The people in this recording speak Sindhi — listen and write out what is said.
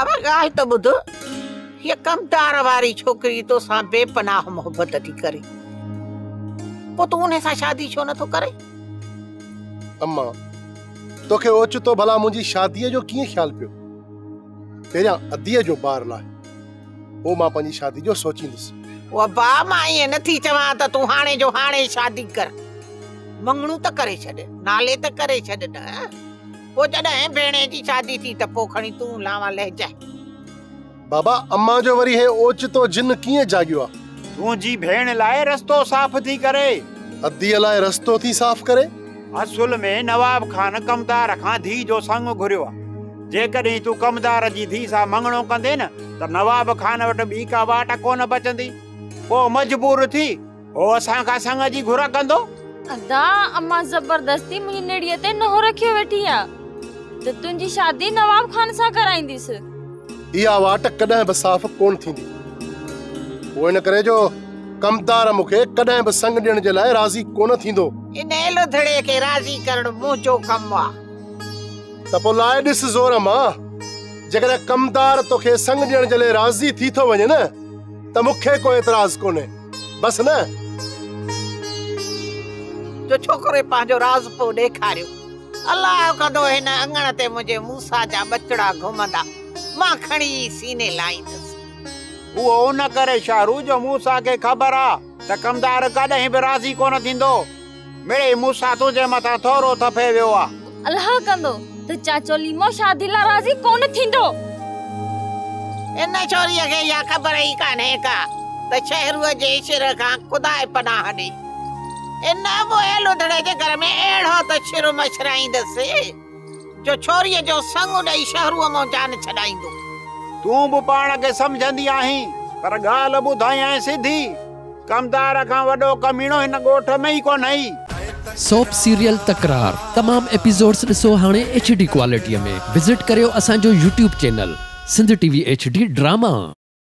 ابا ڳالهه ته ٻڌ، هيء ڪمدار واري ڇوڪري توسان بي پناهه محبت ٿي ڪري، پوء تون انهي سان شادي ڇو نٿو ڪرين؟ اما، توکي اوچتو ڀلا منهنجي شاديء جو ڪيئن خيال پيو؟ پهريان اديء جو بار لاهه، پوء مان پنهنجي شادي جو سوچيندس. او ابا، مان ائين نٿي چوان ته تون هاڻي جو هاڻي شادي ڪر. مڱڻو ته ڪري ڇڏ، نالي ته ڪري ڇڏ نه. پوء جڏهن ڀيڻي جي شادي ٿي ته پوء کڻي تون لاوان لهجانء. بابا، امان جو وري هي اوچتو جن ڪيئن جاڳيو آ؟ تنهنجي ڀيڻ لاء رستو صاف ٿي ڪري. اديء لاء رستو ٿي صاف ڪري؟ اصل ۾ نواب خان ڪمدار کان ڌيء جو سڱ گهريو آ. جيڪڏهن تون ڪمدار جي ڌيء سان مڱڻو ڪندين ته نواب خان وٽ ٻي ڪا واٽ ڪونه بچندي. پوء مجبور ٿي هو اسان کان سڱ جي گهر ڪندو. ادا، امان زبردستي منهنجي نڙيء تي نوح رکيو ويٺي آ ته تنهنجي شادي نواب خان سان ڪرائينديس. اها واٽ ڪڏهن به صاف ڪونه ٿيندي. اهو ان ڪري جو ڪمدار مون کي ڪڏهن به سڱ ڏيڻ جي لاء راضي ڪونه ٿيندو. انهيء لڌڙي کي راضي ڪرڻ منهنجو ڪم آ. ته پوء لائي ڏس زور امان، جيڪڏهن ڪمدار توکي سڱ ڏيڻ جي لاء راضي ٿي ٿو وڃي نه ته مون کي ڪو اعتراض ڪونهي. بس نه؟ جو ڇوڪري پنهنجو راضپو ڏيکاريو. الله ڪندو هن اڱڻ تي منهنجي موسيٰ جا ٻچڙا گهمندا، مان کڻي ئي سيني لائيندس. اهو ان ڪري شهرو جو موسيٰ کي خبر آ ته ڪمدار ڪڏهن به راضي ڪونه ٿيندو. مڙئي موسيٰ تنهنجي مٿان ٿورو ٿڦي ويو آ. الله ڪندو ته چاچو ليمو شادي لاء راضي ڪونه ٿيندو. ان ڇوريء کي اها خبر ئي ڪانهي ڪا ته شهروء جي شر کان خدا پناهه ڏي. ان ابوء لڌڙي جي گهر ۾ اهڙو ته شر مڇرائيندس. جو ڇوريء جو سڱ ڏئي شهروء مان جان ڇڏائيندو. تون به پاڻ کي سمجهندي آهين، پر ڳالهه ٻڌايانء سڌي، ڪمدار کان وڏو ڪميڻو هن ڳوٺ ۾ ئي ڪونهي. سوپ سيريل تڪرار تمام ايپيسوڊس ڏسو هاڻي ايڇ ڊي ڪوالٽي ۾ وزٽ ڪريو اسان جو YouTube channel Sindh T V H D drama.